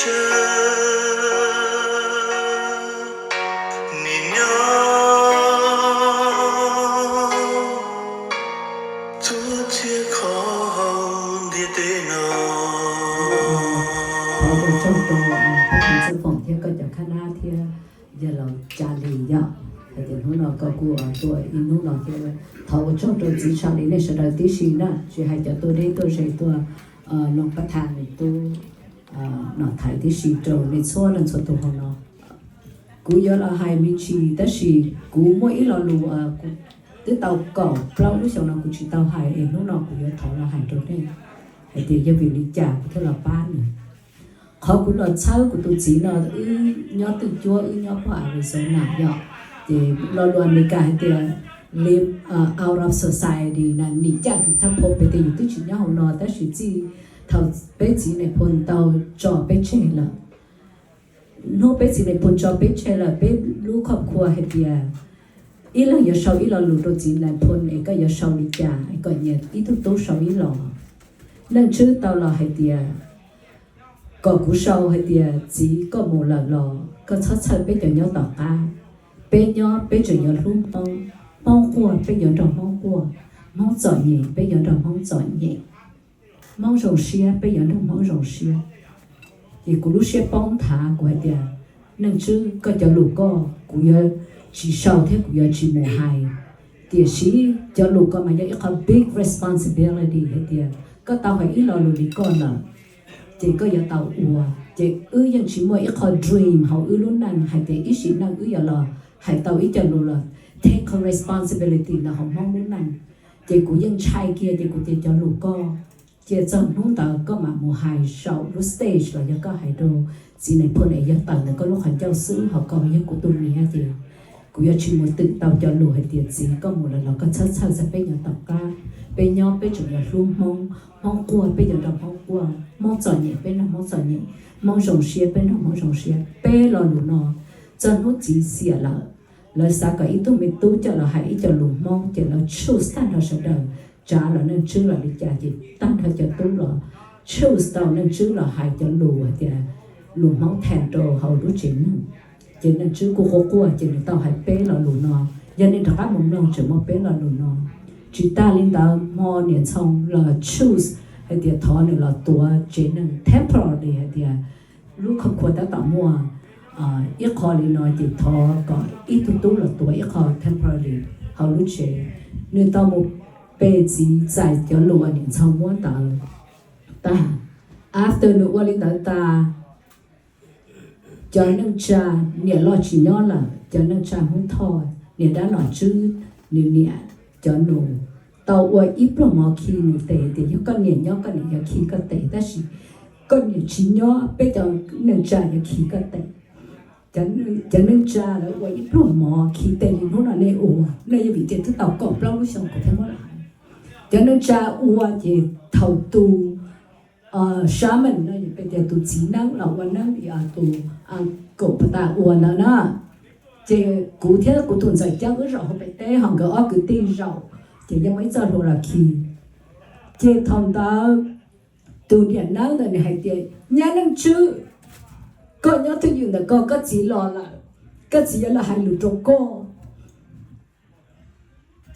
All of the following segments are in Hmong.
Nim no txhua txhia qhov hauv ntiaj teb no. Thov ua tsaug rau Phab Txawj Foom thiab koj cov khab nab thiab yawg laus Ca Lis yom. Hais tias hnub no koj kuj tuaj ib hnub no thiab. Thov ua tsaug rau txiv Ca Lis nej sawv daws tib si na, tsis hais cov tuaj deb tuaj ze tuaj, Loos Pab Thas nws tub Nom Thaiv tib si rau nej txhua leej txhua tus hauv no. Kuv yuav los hais me ntsis tab sis kuv muaj ib lo lus uas kuv twb tau kaum plaub lub xyoo no kuv tsis tau hais es hnub no kuv yuav thov los hais rau nej hais tias yog vim li cas kuv thiaj los pab nws. Qhov kuv los txhawb kuv tus txiv no, wb nyob twj cuab, wb nyob puag Arizona yom, ces lo lus Amelikas hais tias live out of society na, nim caj tus thab phom pes tias yus twb tsis nyob hauv no tab sis txij thaum peb txiv Nais Phoo tau tso peb tseg lawm. Hnub peb txiv Nais Phoo tso peb tseg lawm, peb lub khoj khua hais tias ib leeg yuav sau ib lo lus rau txiv Nais Phoo es koj yuav sau li cas es kom nyias ib tug tub sau ib lo. Neej Tswb tau los hais tias kom kuv sau hais tias txiv koj mus lawm los koj txhob txhawj peb cov nyob tom qab. Peb nyob peb tseem yuav hlub Hmoob, Hmoob quaj peb yuav nrog Hmoob quaj, Hmoob txom nyem peb yuav nrog Hmoob txom nyem, Hmoob zoo siab peb yuav nrog Hmoob zoo siab. Ces kuv lub siab poob nthav kuv hais tias Neej Tswb koj cov lus koj kuv yuav tsis sau thiab kuv yuav tsis mus hais. Tiam sis cov lus ko mas yog ib qho big responsibility hais tias koj tau hais ib lo lus li koj lawm ces koj yuav tau ua. Ces wb yeej tsis muaj ib qho dream hauv wb lub neej hais tias ib sim neej wb yuav los hais tau ib co lus los take responsibility ntawm hauv Hmoob lub neej. Ces kuv yeej ntshai kiag ces kuv tias cov lus koj cia txog hnub ntawd koj mam mus hais saum lub stage los yog koj hais rau txiv Nais Phoo es yog tawm ntawm koj lub qhov ncauj xwb ho koj yog kuv tus niam ces kuv yuav tsis mus twm tau cov lus hais tias txiv koj mus lawm los koj txhob txhawj txog peb nyob tom qab. Peb nyob peb tseem yuav hlub Hmoob, Hmoob quaj peb yuav nrog Hmoob quaj, Hmoob txom nyem peb nrog Hmoob txom nyem, Hmoob zoo siab peb nrog Hmoob zoo siab. Peb lo lus no txog hnub txiv xiam lawm, lawv xav kom ib tug me tub coj los hais ib co lus Hmoob ces lawv choose tag nrho sawv daws, Tsav los Neej Tswb los li cas ces tag nrho cov tub los choose tau Neej Tswb los hais cov lus hais tias lus Hmoob thas rau hauv lub tsev neeg. Ces Neej Tswb kuj quaj quaj ces nws tau hais peb lo lus no. Yog nej rov qab mus mloog tseem muaj peb lo lus no. Tsis tas li ntawd hmo niam Ntxhoo los choose hais tias thov nws los tuav tsev neeg temporarily hais tias lub khoj khua tab tom muaj ib qho li no ces thov kom ib tug tub los tuav ib qho temporarily hauv lub tsev. Nws tau mus pe txiv txais cov lus uas niam Ntxhoo muab ntawd tag. After nws ua li ntawd tas, cov neej tsa, niam loj tsis nyob lawm, cov neej tsa Hmoob Thoj, niam dab Nom Tswb, nws niam, cov nus tau ua ib pluag mov khi nws tes tias yog koj niam nyob koj niam yuav khi koj tes tab sis koj niam tsis nyob peb cov neej tsa yuav khi koj tes. Cov neej tsa lawv ua ib pluag mov khi tes li hnub no nej ua, nej yeej vim tias twb tau kaum plaub lub xyoo kuv thiaj muab los hais. Cov neej tsa ua ces thaum tus shaman no peb tias tus txiv neeb los ua neeb, tus kaum pas tas ua ntawd na, ces kuv thiab kuv tus ntxawm Ceeb wb zaum hauv pem teb ho nkawd ob kwv tij zaum, ces yeej muaj ib txoj hlua los khi. Ces thaum ntawd tus niam neeb ntawd nws hais tias, Nyab Neej Tswb, koj nyob twj ywm ntawm koj, koj txiv los lawm, koj txiv yuav los hais lus rau koj.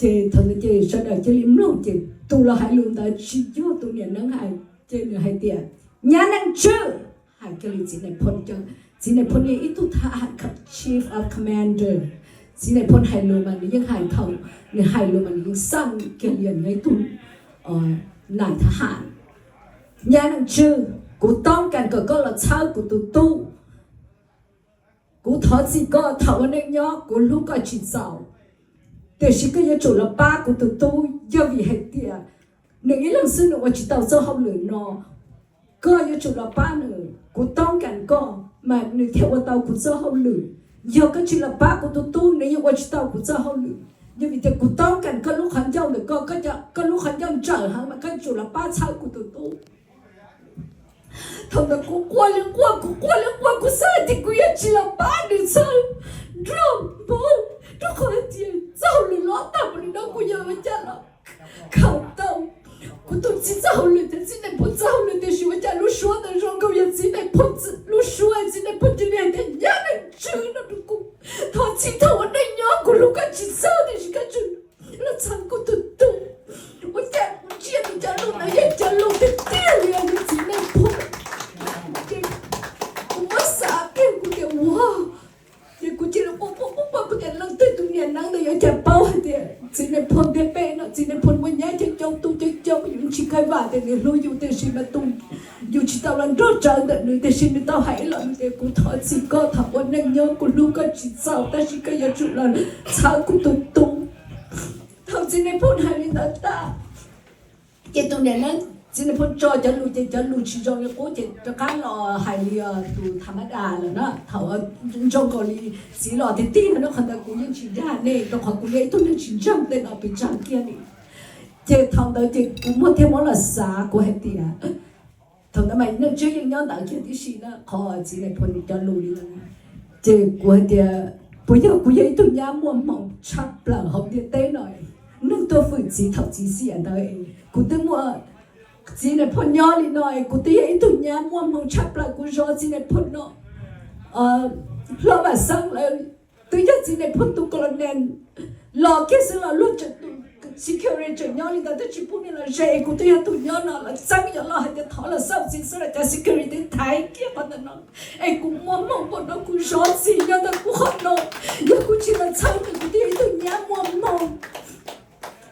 Ces thaum ntawd ces sawv daws cia li mloog ces tus los hais lus ntawd tsis yog tus niam neeb hais, ces nws hais tias, Nyab Neej Tswb, hais kiag li txiv Nais Phoo, txiv Nais Phoo yog ib tug thab ham, chief of commander. Txiv Nais Phoo hais lus mas nws yeej hais thaum, nws hais lus mas nws yeej xaj kiag li nws yog ib tug nais thab ham. Nyab Neej Tswb, kuv toob kas kom koj los txhawb kuv tus tub. Kuv thov txim koj, thaum ua neej nyob kuv hlub koj tsis txaus, tiam sis koj yuav tsum los pab kuv tus tub, yog vim hais tias nws ib leeg xwb nws ua tsis tau txoj hauj lwm no. Koj yuav tsum los pab nws, kuv toob kas koj mas nws thiaj ua tau kuv txoj hauj lwm. Yog koj tsis los pab kuv tus tub nws yeej ua tsis tau kuv txoj hauj lwm. Yog vim tias kuv toob kas koj lub qhov ncauj ntawm koj, koj lub qhov ncauj ntsawm heev mas koj yuav tsum los pab txhawb kuv tus tub. Thaum ntawd kuv quaj li quaj, kuv quaj li quaj, kuv xav tias kuv yuav tsis los pab nws txhawb nrog Hmoob, rau qhov tias txoj hauj lwm los tag mus li no kuv yuav ua cas los khaws tau. Kuv tus txiv txoj hauj lwm thiab txiv Nais Phoo txoj hauj lwm, tiam sis ua cas lub suab ntawd zoo nkaus yog txiv Nais Phoo lub suab, txiv Nais Phoo cia li hais tias nyab neej tswv no rau kuv, thov txim thaum ua neej nyob kuv hlub koj tsis txaus tiam sis koj tseem los txhawb kuv tus tub. Ua cas kuv ntsia nws cov lus ntawd yeej cov lus tiag tiag li os yog txiv Nais Phoo. Kuv muab xav kiag kuv tias ua, ces kuv cia li quaj quaj quaj quaj kuv tias leej twg tus niam neeb ntawd yuav cas paub hais tias txiv Nais Phoo thiab peb no, txiv Nais Phoo muaj nyab coob coob tub coob coob, yus tsis kheev vam tias nws hlub yus tiam sis mas tus yus tsis tau los nrog rawv ntawm nws tiam sis nws tau hais ib los nws tias kuv thov txim koj thaum ua neej nyob kuv hlub koj tsis txaus tab sis koj yuav tsum los txhawb kuv tus tub. Thaum txiv Nais Phoo hais li ntawd tag, ces tus niam neeb txiv Nais Phoo tso cov lus ces cov lus tsis zoo li qub ces rov qab los hais li tus tha mab das lawm na. Thaum zoo nkaus li txiv los tiag tiag no qhov ntawd kuv yeej tsis dag nej rau qhov kuv yog ib tug neeg tsis ntseeg tej no pes tsawg kiag li. Ces thaum ntawd ces kuv muaj thiaj muab los xav kuv hais tias thaum ntawd mas neej tseeb yeej nyob ntawd kiag tib si na qhov txiv Nais Phoo cov lus li ntawd. Ces kuv hais tias puas yog kuv yog ib tug nyab muaj hmoo tshaj plaws hauv ntiaj teb no, neeg tuaj fwm txiv thaum txiv xiam ntawd, kuv twb muaj txiv Nais Phoo nyob li no es kuv twb yog ib tug nyab muaj hmoo tshaj plaws, kuv zov txiv Nais Phoo no. Hlob Vam Xeeb lawv twb yog txiv Nais Phoo tus colonel los kiag xwb los luag tseem tus security tseem nyob li ntawd twb tsis pub nws los ze es kuv twb yog tus nyob no los txeeb yuav los hais tias thov los xauj txiv xwb los cov security twb thaiv kiag qhov ntawm no. Es kuv muaj hmoo npaum no kuv zov txiv nyob ntawm kuv qhov no, yog kuv tsis los txhawb nws kuv twb yog ib tug nyab muaj hmoo.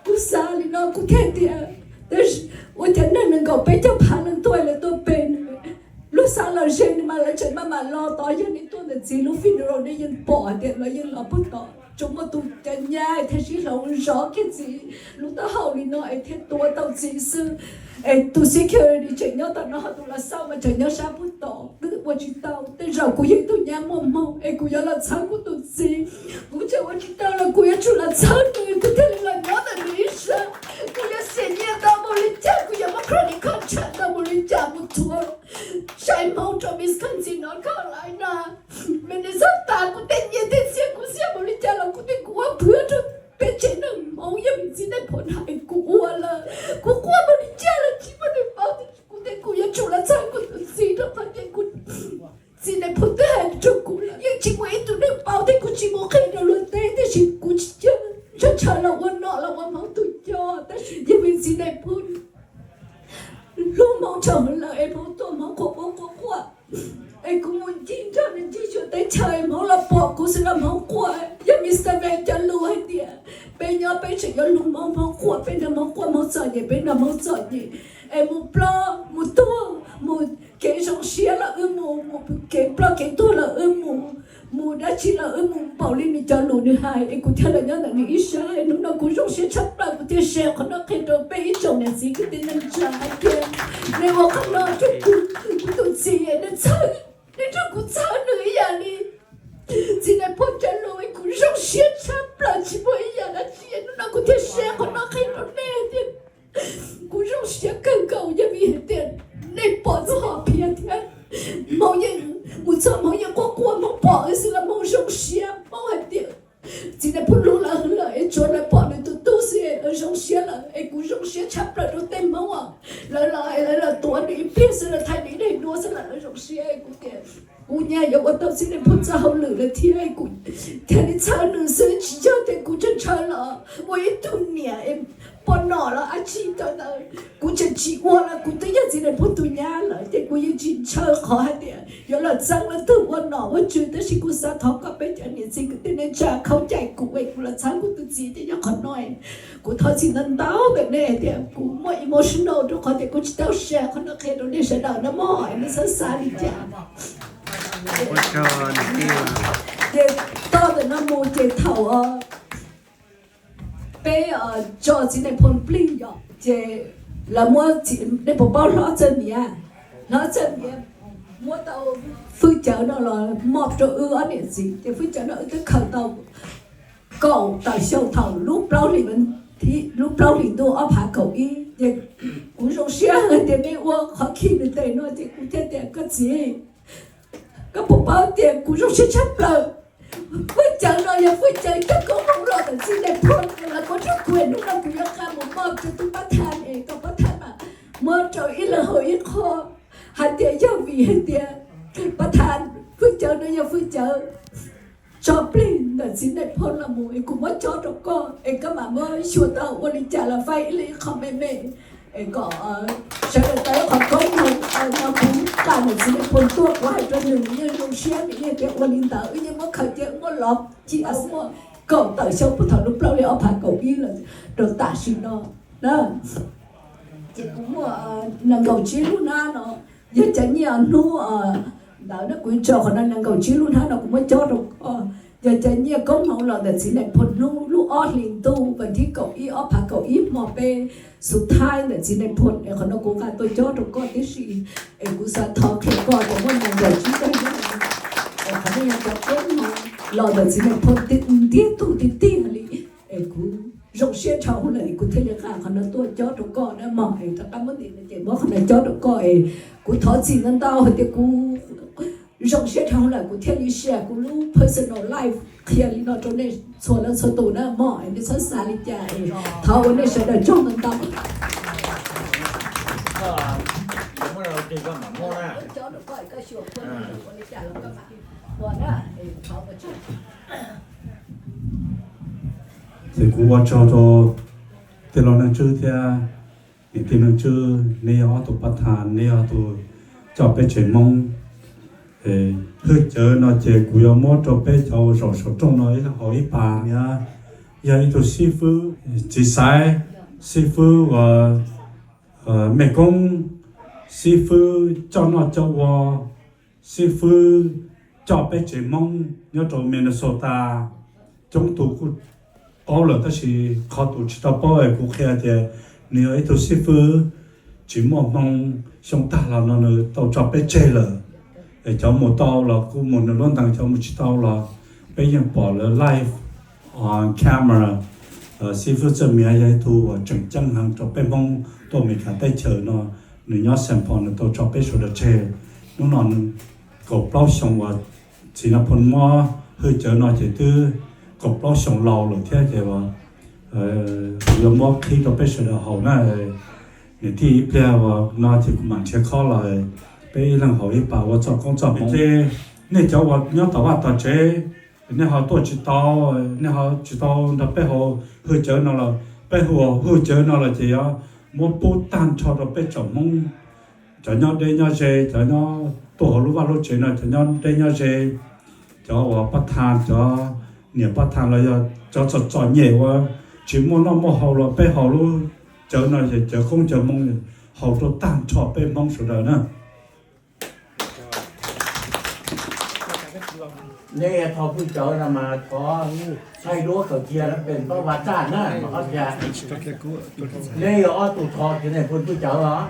Kuv xav li no kuv thiaj tias, ua cas neeg nees nkaum peb caug phav leej tuaj lawv tuaj pe nws, luag xav los ze nws mas lawv tseem maj mam los tod, yog nej tuaj ntawm txiv lub funeral nej yeej pom hais tias lawv yeej los puag tod, tsuas muaj tus cov nyab thiaj sib hloov zov kiag txiv lub taub hau li no es thiaj tua tau txiv xwb. Es tus security tseem nyob tom no ho tus los xauj mas tseem nyob sab puag tod, twb ua tsis tau. Tej zaum kuv yog ib tug nyab muaj hmoo es kuv yuav los txhawb kuv tus txiv, kuv tseem ua tsis tau los kuv yuav tsum los txhawb nws kuv thiaj li los nyob ntawm nws ib sab. Kuv yuav xiam nyiaj ntau npaum li cas, kuv yuav muab credit card tshaj ntau npaum li cas mus thuav sai hmoov rau Wisconsin, North Carolina, Minnesota, kuv tej nyiaj tej txiaj kuv xiam npaum li cas los kuv tej kuv ua phuav rau peb tsev neeg hmoov, yog vim txiv Nais Phoo hais kuv ua lawm. Kuv quaj npaum li cas los tsis muaj neeg paub, kuv tej kuv yuav tsum los txhawb kuv tus txiv rau qhov tias kuv txiv Nais Phoo twb hais rau kuv lawm, yeej tsis muaj ib tug neeg paub thiab kuv tsis mus qhia rau luag teb, tiam sis kuv tsis cia ntshaw ntshaw los ua nom los ua hmoov tus coj, tab sis yog vim txiv Nais Phoo hlub hmoov tshaj lawm es hmoov tuaj hmoov quaj quaj quaj quaj. Es kuv mus ncig nrog nws ncig xyuas teb chaws es hmoov los pom kuv xwb los hmoov quaj. Yog Mister Van cov lus hais tias peb nyob peb tseem yuav hlub hmoov, hmoov quaj, peb nrog hmoov quaj hmoov txom nyem, peb nrog hmoov txom nyem. Es mus ploj mus tuag, mus kev zoo siab los wb mus, mus kev ploj kev tuag los wb mus, mus dab tsi los wb mus, npaum li nws cov lus nws hais es kuv thiaj los nyob ntawm nws ib sab. Hnub no kuv zoo siab tshaj plaws, kuv thiaj share qhov no qhia rau peb ib tsoom niam txiv kwv tij neej tsa hais tias nej ua qhov no rau kuv, kuv tus txiv es nej txhawb, nej nrog kuv txhawb nws ib yam li txiv Nais Phoo cov lus es kuv zoo siab tshaj plaws tsis muaj ib yam dab tsi. Hnub no kuv thiaj share qhov no qhia rau nej tias kuv zoo siab kawg nkaus yog vim hais tias nej pom txoj hom phiaj thiab hmoov yeej mus txog hmoov yeej quaj quaj, hmoov pom wb xwb los hmoov zoo siab, hmoov hais tias txiv Nais Phoo hlub lawv lawm es tsuav lawv pom nws tus tub xwb es lawv zoo siab lawm. Es kuv zoo siab tshaj plaws rau tej hmoob uas lawv los es lawv los tuav nws ib pliag xwb, lawv thaij nws ib daim duab xwb los lawv zoo siab. Es kuv tias kuv nyaj yuav ua tau txiv Nais Phoo txoj hauj lwm lawm thiab, kuv thiaj li txhawb nws xwb, tsis yog tias kuv ntshaw ntshaw los ua ib tug niam es poj nom los dab tsi rau ntawd. Kuv tseem tsis ua los kuv twb yog txiv Nais Phoo tus nyab lawm, ces kuv yeej tsis ntshaw qhov hais tias yuav los txeeb leej twg ua nom ua tswv, tab sis kuv xav thov kom peb cov niam txiv kwv tij neej tsa khaub cai kuv es kuv los txhawb kuv tus txiv, ces yog qhov no kuv thov txim ntau ntau ntawm nej tias kuv muaj emotional rau qhov tias kuv tsis tau share qhov no qhia rau nej sawv daws na mog, nej txhob xav li cas. Ces txog ntawm no mus ces thaum peb tso txiv Nais Phoo plig yom, ces lawv muab, nej puas paub hlob Txawj Miav, hlob Txawj Miav muab tau fwj cawv no los mob rau wb ob niam txiv, ces fwj cawv no wb twb khaws tau kaum tawm xyoo thaum lub plaub hlis, lub plaub hlis ntuj ob phav kaum ib, ces kuv zoo siab hais tias nej ua qhov khi nws tes no, ces kuv thiaj tias koj txiv, koj puas paub tias kuv zoo siab tshaj plaws. Fwj cawv no yog fwj cawv coj koob hmoov los ntawm txiv Nais Phoo, lawv muab rau kuv, hnub no kuv yuav nqa mus mob rau tus pab thaj, es tus pab thaj mas Muab rau ib leeg haus ib qho, hais tias yog vim hais tias pab thas hwj cawv no yog hwj cawv tso plig ntawm txiv Nais Phoo los mus es kuv muab cob rau koj es koj mam muab xyuas tau ua li cas los faib ib leeg ib qho me me es kom sawv daws tau ib qho koob hmoov no. Kuv nqa ntawm txiv Nais Phoo tuaj, kuv hais rau nws yeej zoo siab vim yeej tias ua li ntawd wb yeej muab khaws cia, wb muab lov cia muaj kaum tawm xyoo puag thaum lub plaub hlis ob phav kaum ib los rau tam sim no na. Ces kuv muaj nees nkaum tsib lub hnab no, yog cov nyiaj hnub ntawd na, kuv tso qhov no nees nkaum tsib lub hnab no kuv muab cob rau koj. Yog cov nyiaj koob hmoov los ntawm txiv Nais Phoo hnub lub ob hlis ntuj vas thib kaum ib ob phav kaum ib hmo peb xub thaib ntawm txiv Nais Phoo es qhov no kuv nqa tuaj cob rau koj tib si. Es kuv xav thov qhia koj tias muaj nees nkaum tsib lub hnab no es qhov no yog cov koob hmoov los ntawm txiv Nais Phoo ntiag tug tiag tiag li. Es kuv zoo siab dhau lawm kuv thiaj li nqa qhov no tuaj cob rau koj na mog. Es rov qab muab ntim no ces muab qhov no cob rau koj es kuv thov txim ntau ntau hais tias kuv zoo siab dhau lawm kuv thiaj li share kuv lub personal life qhia li no rau nej txhua leej txhua tus na mog. Es nej txhob xav li cas es thov ua nej sawv daws tsaug ntau ntau. Ces kuv ua tsaug rau tij laug Neej Tswb thiab niam tij Neej Tswb, neb yog ob tug pab thas, neb yog ob tug coj peb tsev Hmoob. Hwj cawv no ces kuv yuav muab rau peb cov zaum saum rooj no ib leeg haus ib pas. Yog ib tug xib fwb txiv xaiv, xib fwb uas mej koob, xib fwb coj noj coj ua, xib fwb coj peb tsev Hmoob nyob rau Minnesota. Coob tus kuj paub lawm tab sis qhov tus tsis tau paub es kuv qhia tias nws yog ib tug xib fwb tsis muaj hmoo, xyoo tag los no nws tau tso peb tseg lawm. Es cov mus tau los kuj mus nws lub ntees, cov mus tsis tau los peb yeej pom lawv live on camera. Xib fwb Txawj Miav yog ib tug uas tseem ceeb heev rau peb Hmoob tuaj Amelikas teb chaws no, nws nyob Saint Paul nws tau tso peb sawv daws tseg. Hnub no kaum plaub xyoo uas txiv Nais Phoo muab hwj cawv no ces twb kaum plaub xyoo laus lawm thiab ces yuav muab qhib rau peb sawv daws haus na. Niam tij, ib pliag uas no ces kuv mam nrhiav khob los peb ib leeg haus ib pas ua txoj koob txoj hmoov. Nej cov uas nyob tom vaj tom tsev, nej ho tuaj tsis tau, nej ho tsis tau nrog peb haus hwj cawv no los peb hu hwj cawv no los ces yuav muab pub tag nrho rau peb tsoom Hmoob, cov nyob deb nyob ze, cov nyob tuaj hauv lub vaj lub tsev no, cov nyob deb nyob ze, cov uas pab thas, cov niam pab thas los yog cov txom txom nyem uas tsis muaj noj muaj haus los peb haus lub cawv no ces cawv koob cawv hmoov haus rau tag nrho peb Hmoob sawv daws na. Neb thov hwj cawv no mas thov txhais duab khaws cia pem ntaub vaj txaj na mas qhov tias neb yog ob tug thov txiv Nais Phoo hwj cawv os,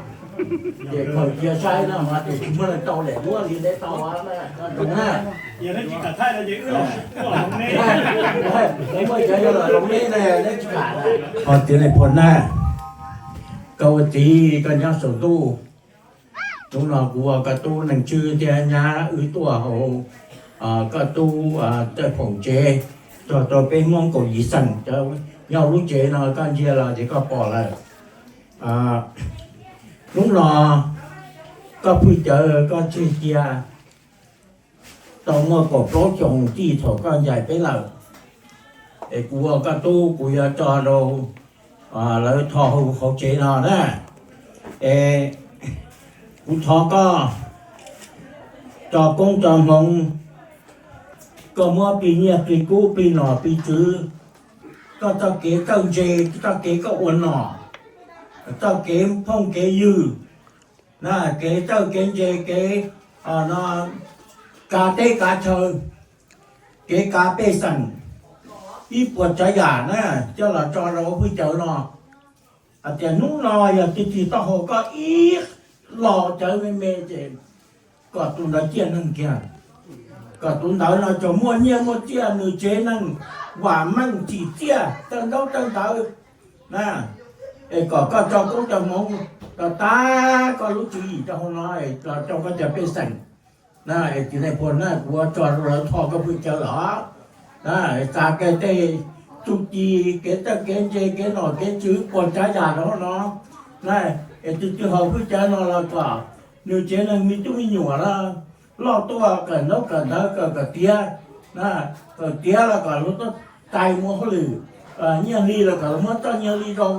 ces khaws cia saib no mas tias tsis muaj leej tau daim duab li neb tau na. Muaj cov yuav los hloov neb ne, neb tsis kam na. Thov txiv Nais Phoo na, koj ua txiv koj nyob saum ntuj. Hnub no kuv ua koj tub Neej Tswb thiab nyab wb tuaj hauv koj tub Txawj Phoom tsev, txog rau peb Hmoob kaum yim xeem cov nyob lub tsev no koj ntsia los ces koj pom lawm. Hnub no koj hwj cawv koj tseg cia tau muaj kaum plaub xyoos txij thaum koj ncaim peb lawm. Es kuv ua koj tub kuv yuav tso rau lawv tho hauv qhov tsev no na. Es kuv thov koj tso koob tso hmoov, koj muab plig nyiaj plig kub plig nom plig tswv, koj txoj kev txawj ntse, txoj kev koj ua nom, txoj kev phooj kev ywg, na, kev txawj kev ntse, kev no kav teb kav chaw, kev kav pej xeem, ib puas tsav yam na, coj los tso rau hwj cawv no. Hais tias hnub no yog tig tig taub hau koj ib lo cawv me me ces kom tus ntawd ciaj neeg kiag, kom tus ntawd no tsuas muaj nyiaj muaj txiaj, nws tsev neeg vam meej tsim txiaj, tawg ntaub tawg ntawv na. Es kom koj tso koob tso hmoov, tso tas koj lub tswv yim rau hauv no, tso koj cov pej xeem na. Es txiv Nais Phoo na, kuv tso rau lawv tho koj hwj cawv los na, txav kiag tej txuj ci, kev txawj kev ntse, kev nom kev tswv, puas tsav yam rau hauv no na. Es tus twg haus hwj cawv no los kom nws tsev neeg me tub me nyuam na loj tuaj kawm ntaub kawm ntawv kawm kom tiav, kawm tiav los kom luag tuaj tais mus hauj lwm, nyiaj hli los kom luag muab txoj nyiaj hli zoo.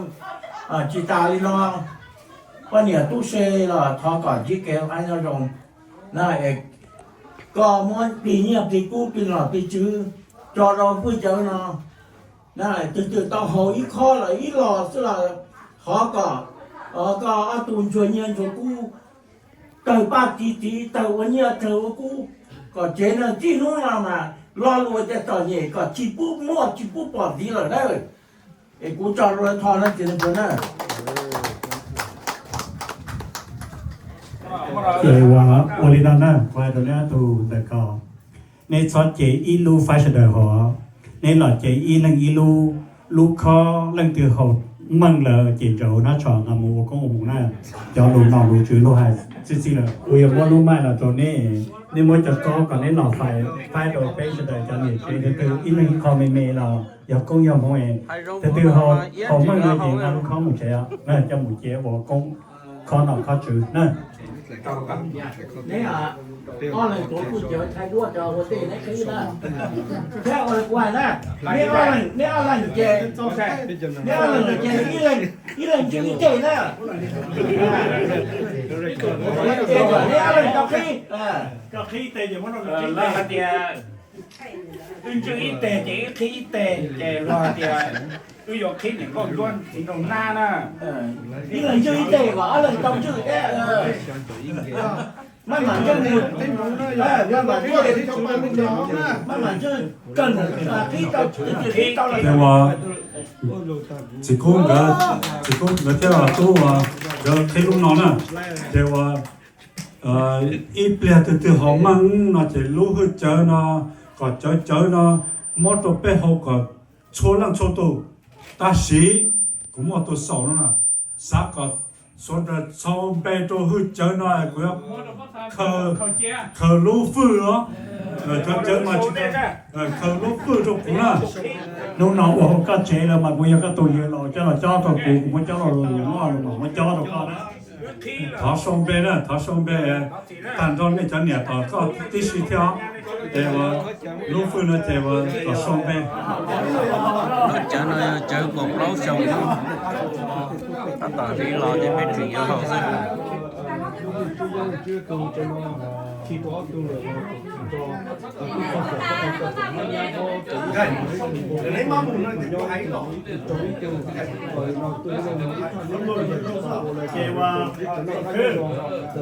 Tsis tas li no, poj niam tub se los thov kom ntsib kev ua nyob zoo na, kom muab plig nyiaj plig kub plig nom plig tswv tso rau hwj cawv no. Na, tus twg tau haus ib khob los ib los xwb los thov kom koj ob tug ntsuag nyiaj ntsuag kub, tawg paj txi txiv, tawg ua nyiaj tawg ua kub, kom tsev neeg txij hnub no mas lo lus tias txom nyem kom tsis pub muaj tsis pub pom ntxiv lawm na. Es kuv tso rau thov na ces nws puas na. Ces ua, ua li no na, kuv hais rau neb ob tug ntawm ko, neb txhob ce ib lub faib sawv daws hov, neb los ce ib leeg ib lub, lub khob, leej twg haus meej lawm ces ntsaws hauv hnab tsho no mus ua koob ua hmoov na. Cov lus nom lus tswv luag hais txij txij lawm, kuv yuav muab lub maij los rau neb, neb muab cov khob kom neb los faib, faib rau peb sawv daws cov niam tsev tus twg ib leeg ib qho me me los yog koob yog hmoov. Tus twg haus meej no ces nqa lub khob mus tsev, coj mus cia ua koob, khob nom khob tswv na. Neb ob leeg tuav kuj cawv thaij duab cov ua ntej neb qhib na. Thiab ua li kuv hais na, neb ob leeg, neb ob leeg ces, neb ob leeg ces ib leeg, ib leeg ntswj ib teg na. Ces kom neb ob leeg tau qhib, tau qhib tes ces muab rau nws qhib tes. Hais tias wb ntswj ib teg ces wb qhib ib teg ces luag hais tias wb yuav qhib niam nkauj ntsuab txiv nraug nab na. Ib leeg ntswj ib teg kom ob leeg tau ntswj thiab. Maj mam ntswj, maj mam ntswj, maj mam ntswj, kawg qhib tau, qhib tau los. Ces ua txiv kub nkawd, txiv kub nkawd thiab tub ua nkawd qhib lub no na. Ces ua ib pliag twg twg haus meej no ces lub hwj cawv no, kom cawv cawv no muab rau peb haus kom txhua leej txhua tus. Tab sis kuv muaj tus xaus no na, xav kom sawv daws txhos npe rau hwj cawv no, kuv yuav khaws lub fwj os. Cov cawv mas tsis, khaws lub fwj rau kuv na. Hnub no ua hauv koj tsev lawm mas kuv yog koj tus yawg los coj los cob rau kuv, kuv muab cob rau lus, yog muab los mas muab cob rau koj na. Thov sau npe na, thov sau npe. Tag nrho nej cov niam tos koj tib si thiab os. Ces ua lub fwj no ces ua kom sau npe. Lub cawv no yog cawv kaum plaub xyoo, tab tom hliv los ces peb tseem yuav haus xwb. Ces ua,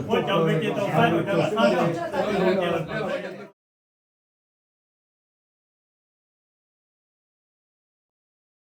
muab cov npe ces tau saib rau cov lam qab.